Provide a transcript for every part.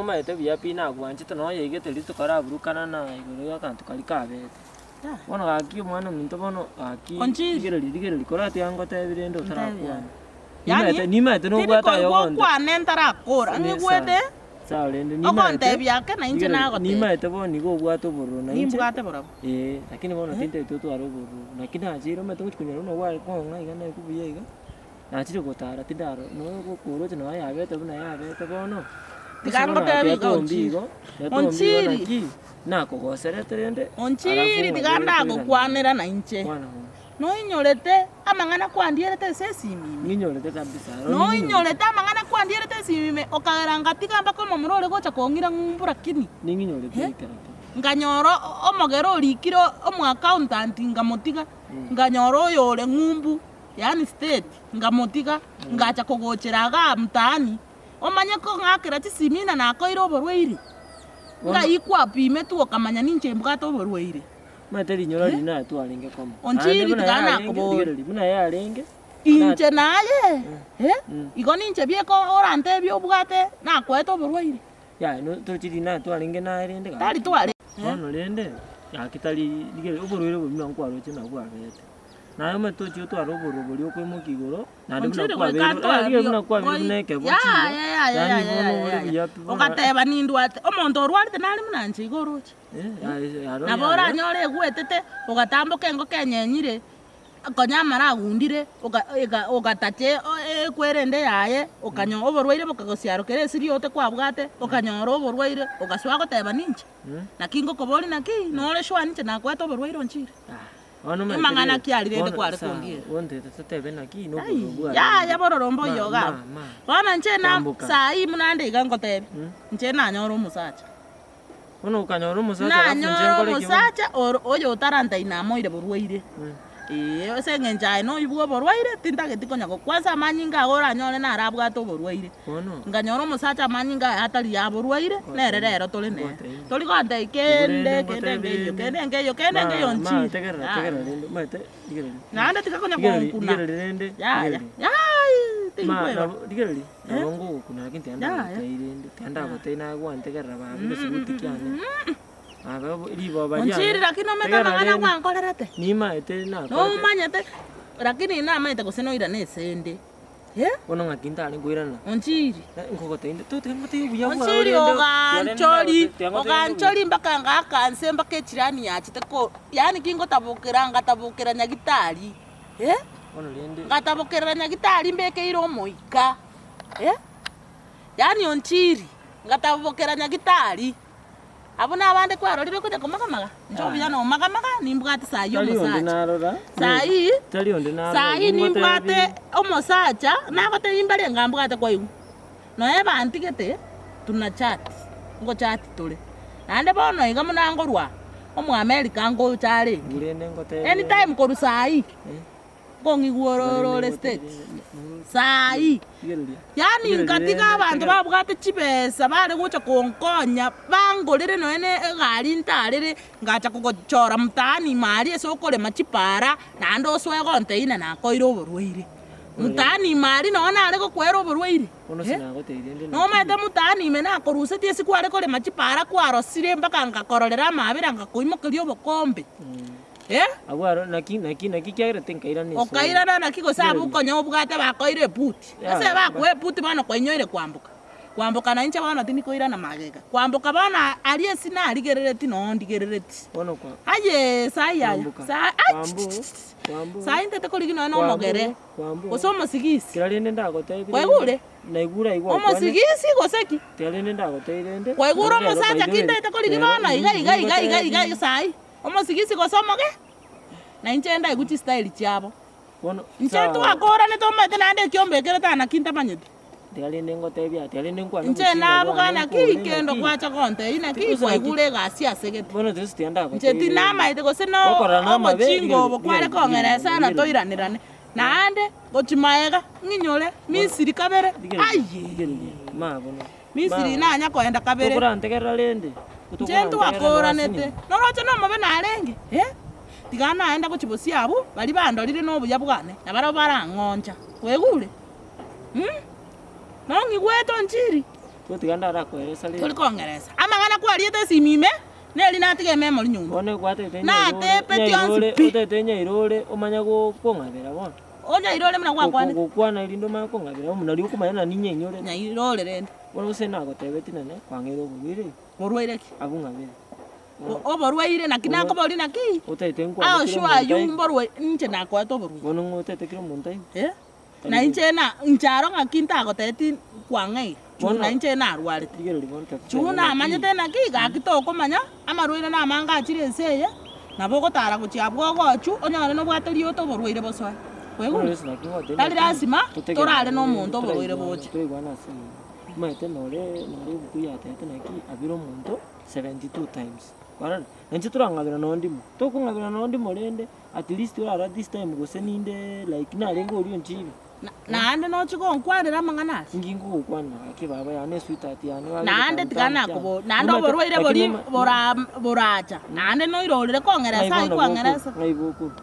Nomaete buya pi nagwanchete nonya yaigete rituko araburukana na igoro ya akanto karia kabete. Bono gaki omwana ominto bono gaki Onchiri. rigereria rigereria koratiga ngotebi rende Ntebia. otarakwana. Yaani, Nimaete nimaete tindi nobwate aye koigwa ogonte okwane ntarakora, ng'igwete Sawa rende nimaete ogontebia ake na inche rigereria nagotebia. nimaete bono igo obwate obororo na inche Nimbwate borobwo. eh, lakini bono tintagete otware obororo. Naki nachire omanyete ngochi konyora buna gware kong'a iga naigwa buya iga. Nachire gotara tindaro nonya gokoroche nonya yabete buna yabete bono, Tiga gose bono ngotebi iga tiga tombi Onchiri. igo, tiga tombi igo Onchiri. naki, nakogoserete rende, alafu Onchiri tiga ng'abeire toirane. ndagokwanera nainche. Kwana bono. Noinyorete amang'ana kwandierete ase esimi ime? Ng'inyorete kabisa aro ning'inyorete. Noinyorete amang'ana kwandierete esimi ime okagera ngatiga mpaka omomura ore gocha kong'ira ng'umbu lakini Ning'inyorete Eh? ekero pi. Nkanyora omogere orikire omoaccountant nkamotiga, nkanyora oyore ng'umbu. Yaani state, nkamotiga, ngacha kogochera igaa mtaani, omanye kong'akera chisimi ng'a nakoire oborwaire, ng'ai kwapimetwe okamanya ninche mbwate oborwaire. Omanyete rinyoro riria naye twarenge komo. Onchiri Naende buna tiga yarenge, nakoboria. rigereria buna yarenge, Inche naye, eh, Mm. igo ninche bieka orantebie obwate nakoete oborwaire. Yaya no torochi riria naye twarenge naye rende gaki. Tari tware. Bono rende, gaki tari rigereria oborwaire obo buna nkwaroche nabwo bwabete. Naye omanyete tochia otware obororo boria okoimokia igoro, naende buna Onchiri goika kwabeirwe ntware rigereria buna kwabeirwe goi buna ekebo chiga, yaya yaya yaani yaya bono yaya ore yaya buya pi bono ogateba nindwate omonto orwarete nare buna inche iga oroche eh, aro nabo yaya. oranyore egwetete ogatamboka engoko enyenyire konya amara agundire oka ega ogatacha ekwerende yaye okanyora oborwaire bokagosiarokera esiri ote kwabwate okanyora oborwaire ogasoa goteba ninche naki ngokoboria naki nore sure ninche nakwete oborwaire onchire. Bono omanyete Amang'ana rende, ki aria rende bono kware sawa, kondiera? bono totebe naki na Ai, obororo bwarenge. yaya bororo mboiyo Ma- iga ma- abwo. ma. Bono inche na Kwamboka. saa hii buna nde iga ngotebia, Mm. inche nanyora omosacha. Bono okanyora omosacha alafu inche Nanyora nkore ki bono? omosacha oro oyo otarantai namoire borwaire. Mm. Eeh, ase eng'encho aye noibwe oborwaire, tintageti konya gokwa ase amanyinga ago oranyore naro abwate oborwaire. Bono, Nkanyora omosacha amanyinga aye atari ya borwaire, nere Ngotebi, rero tore nere. ngotebi. Tori gontebia Igo kende rende kende ngotebi nkeiyo, rende, kende nkeiyo, kende ma nkeiyo ma nchire. tegerera Yaya. tegerera rende omanyete rigereria, Naende tiga konya rigereria gonkuna. rigereria rende, Yaya, rigereria. yaai Ma tinkweba. nabo rigereria, Eh? nabo ngogokuna lakini tiga Yaya. ndagotebie rende, tiga ndagotebie naye gwantegerera baba egesuguti kiane. Baba riboba riane, Onchiri lakini omanyete tegerera amang'ana rende, gwankorerete? nimaete nakorete. Nomanyete, lakini namaete gose noirane ase ende. Eh? Bono ng'aki ntare nkoirana? Onchiri. Nkogotebia inde, totiga ngotebie obuya bwao Onchiri rende, oganchori, tiga ngotebie oganchori mpaka ngaaka nse mpaka echirani yachete ko yaani kingotabokera ngatabokera nyagitari eh? Bono rende. Ngatabokerera nyagitari mbekeire omoika eh? Yaani onchiri, ngatabokera nyagitari. Abwo nabande kwarorire konya komagamaga, inche obuya nomagamaga, nimbwate saa hii Tari onde omosacha. narora, Saa hii, tari onde narora, saa hii nigo nimbwate ngotebi. omosacha, nagotebia mbarenge mbwate kwaigwa, nonya bantigete, tuna chat, ngochati tore. Naende bono iga buna nkorwa aa, omoamerica ngocha arenge, Rende ngotebie. anytime korwa saa hii. Eh. Nkong'igwa ore ore ore state saii, yaani nkatiga abanto babwate chibesa bare gocha konkonya, bangorere nonya na egari ntarere, ngacha kogochora mtaani ime aria ase okorema chipara, naende osoe gontebia ng'a nakoire oborwaire. Mtaani ime aria nonye nare gokoera oborwaire eh, nomanyete mtaani ime nakorusetie ase kware korema chipara kwarosire mpaka ngakororera amabera ngakoimokeria obokombe. Eh? Abwo aro naki naki naki kiagerete nkairana esoro. Okairana naki gose abwo konya obwate bakoire ebuti. Ya, Ase bakoa ebuti bono kwainyoire kwamboka. Kwamboka na inche bono tindi koirana magega. Kwamboka bono aria ase narigerereti noo ndigerereti. Bono kwa Ayee sai yaya. Kwamboka. Sai ai Kwambo, kwambo. Sai ntete korigia nonya na Kwambo, omogere. kwambo. Gose omosigisi. Kera rende ndagotebie rende, Kwaigure? naigure aigwa okwane. Omosigisi gose ki? Tiga rende ndagotebie rende, Kwaigure rero omosacha by the ki way, ntete korigia rero bono iga iga iga iga iga ngotebi. sai. Omosigisi gose omoge, na inche ndaigwe chistyle chiabo. Bono Inche sawa. twakoranete omanyete naende ekio ombekerete aa naki ntamanyeti. Tiga rende ngotebie aa, tiga rende nkwane Inche obochinga naboka bwane naki nkore kendo naki. gwacha gontebia naki Gose naki- kwaigure egasi ase gete. Bono gose tiga Inche ndagotebie rende. tinamaete gose no Gokorora namabe, obochinga rigereria, obo kware rigereria, kong'eresa rigereria, na rigereria. toiranerane. Naende gochia maega ng'inyore Misiri kabere, Rigereria, aye! rigereria, ma bono. Misiri nanya koenda kabere. Tokorantegerera rende? Inche ntwakoranete, noroche nomobe narenge, eh? Tiga naenda gochia bosio abwo, baria bandorire nobuya bwane, na barabwo barang'oncha. Kwaigure? Mh? Nong'igwete onchiri? Gotiga ndarakoeresa rende. Tori kong'eresa. Amang'ana kwariete esimi ime, neri natiga ememory nyomba. Bono gwatete nyairore, Natebeti onsi nyairore, pi. otete nyairore omanye go kong'abera bono. Onyairore buna gwakwanete. Gokwana erinde omanye kong'abera buna nario okomanya ng'a ninyainyorete. Nyairore rende. Bono gose nagotebeti nonye kwang'eire oborwaire iga. Borwaire ki? Abwo ng'abere. Oborwaire naki nakoboria naki? Otagete nkwane Ao kera sure omonto aywo aigwe. mborwaire, inche nakoete oborwaire. Bono ng'o otagete kera omonto aigwe? Eh, na inche na inche aro ng'aki ntagotebeti kwang'eire, chuu Bono- na inche narwarete. Rigereria bono totebe Chuu ng'aki. namanyete naki, gaki tokomanya, amarwaire namange achire ense eye, nabo ogotara gochia abwo ogochwa, onyore nobwate rioto oborwaire bosoe. Bono Kwaigure? Yeso naki ngotebia Tari ng'aki, lasima, totegerere torare na omonto oborwaire toraigwana boche. toraigwana ase eng'encho. Omanyete nore nore ebuku yatebete naki abere omonto 72 times, kwarora? Na inche torang'abera nonye ndimo, tokong'abera nonye ndimo rende at least orarora this time gose ninde like narenge oria onchiire. Na naende nochia gonkwanera amang'ana aria. Inki nkogokwanera gaki baba yane esweetheart yane gaki Naende getamu tiga tamu nakobo kiane. naende Omanyete oborwaire lakini boria oma bora boracha, naende noirorere ng'ai kong'eresa aywo bono bokorwa kwang'eresa. ng'ai bokorwa.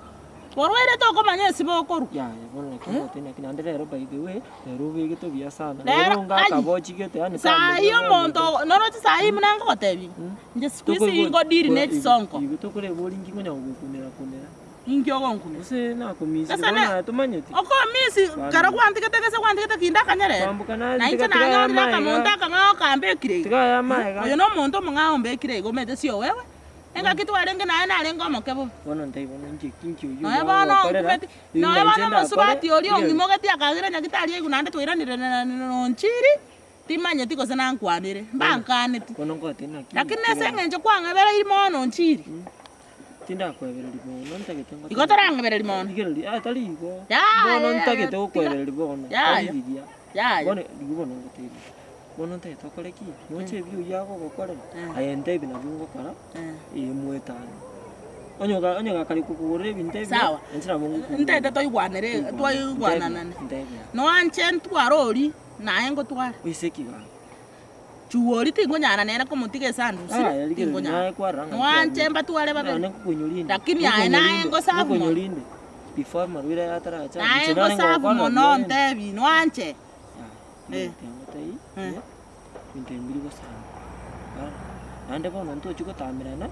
Borwaire tokomanya ase bokorwa. Yaya bono naki ngotebi naki naende rero by the way, rero obegete buya sana, Rero rero onga ai, akabochigete yaani saa hii kamorero omonto omonto. noroche saa hii buna ngogotebia, inche siku hizi Tokoigwa ingodiri kora ne chisonko. igo tokorebori inki konya gokunera kunera. Inki ogonkumia? Gose nakomisire Sasa bono ne aye tomanyeti. okomisi kero gwantigete gese gwantigete kinde akanyerere. Kwamboka Na naye inche tiga tiga nanyorire yamaega. akamonto akang'ao kambekire iga. Tiga yamaega. Oyo nomonto omong'ao ombekire iga omanyete siowewe. Engaki twarenge naye narenge omoke bobe. Bono ntaibo bono inche ki inki oyio Nonya bono ogokorera, onkumeti, inche nonya bono ndakore, omosubati oria rigereria. ong'imogeti akagera nyagitari aigwe naende twairanire na nonchiri, timanyeti gose nankwanire, mbankaneti. Bono ngotebi naki Lakini ase tiga eng'encho kwang'ebereiri mono onchiri. Tindakwebereria bono ntagete ngotebi. Igo torang'ebereria mono. Rigereria, ah tari igo. Yaya, Bono yaya, ntagete tiga. gokwebereria bono, Yaya. tari riria. Yaya. Bono riria bono ngotebi. Bono ntagete okore ki? Noche ebi oyio agogokorera, aye ntebi nabio ngokora, ee moetano. Onye oga onye gakare kokogorera ebinto ebi, Sawa. inche nabo ngokogorera. Ntagete toigwanere twaigwananane. Ntebi. Noanche ntware oria, naye ngotware. Oise ki gaki? Chuori tingonyara nere komotiga esandusire, Yaya rigereria tingonyara. naye kwarora ng'a Noanche mbatware babere. Nane nkokonyoria inde. Lakini aye naye ngosabu mono. Nkokonyoria inde. Before amarwaire aya ataracha, Naye inche nare ngosabu ngokwana mono buya rende. ntebi, noanche. Yaya, ngotebia ngotebie, ebinto ebi mbiri gosamba. Bono, naende bono ntochi gotamerana,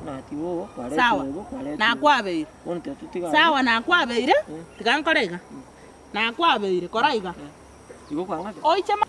natiga obo, kwareta Sawa, obo, kwareta obo. nakwabeire. Bono tiga totige abwo. Sawa nakwabeire, tiga nkore iga. Nakwabeire, kora iga. Igo kwang'abera. Oiche ma.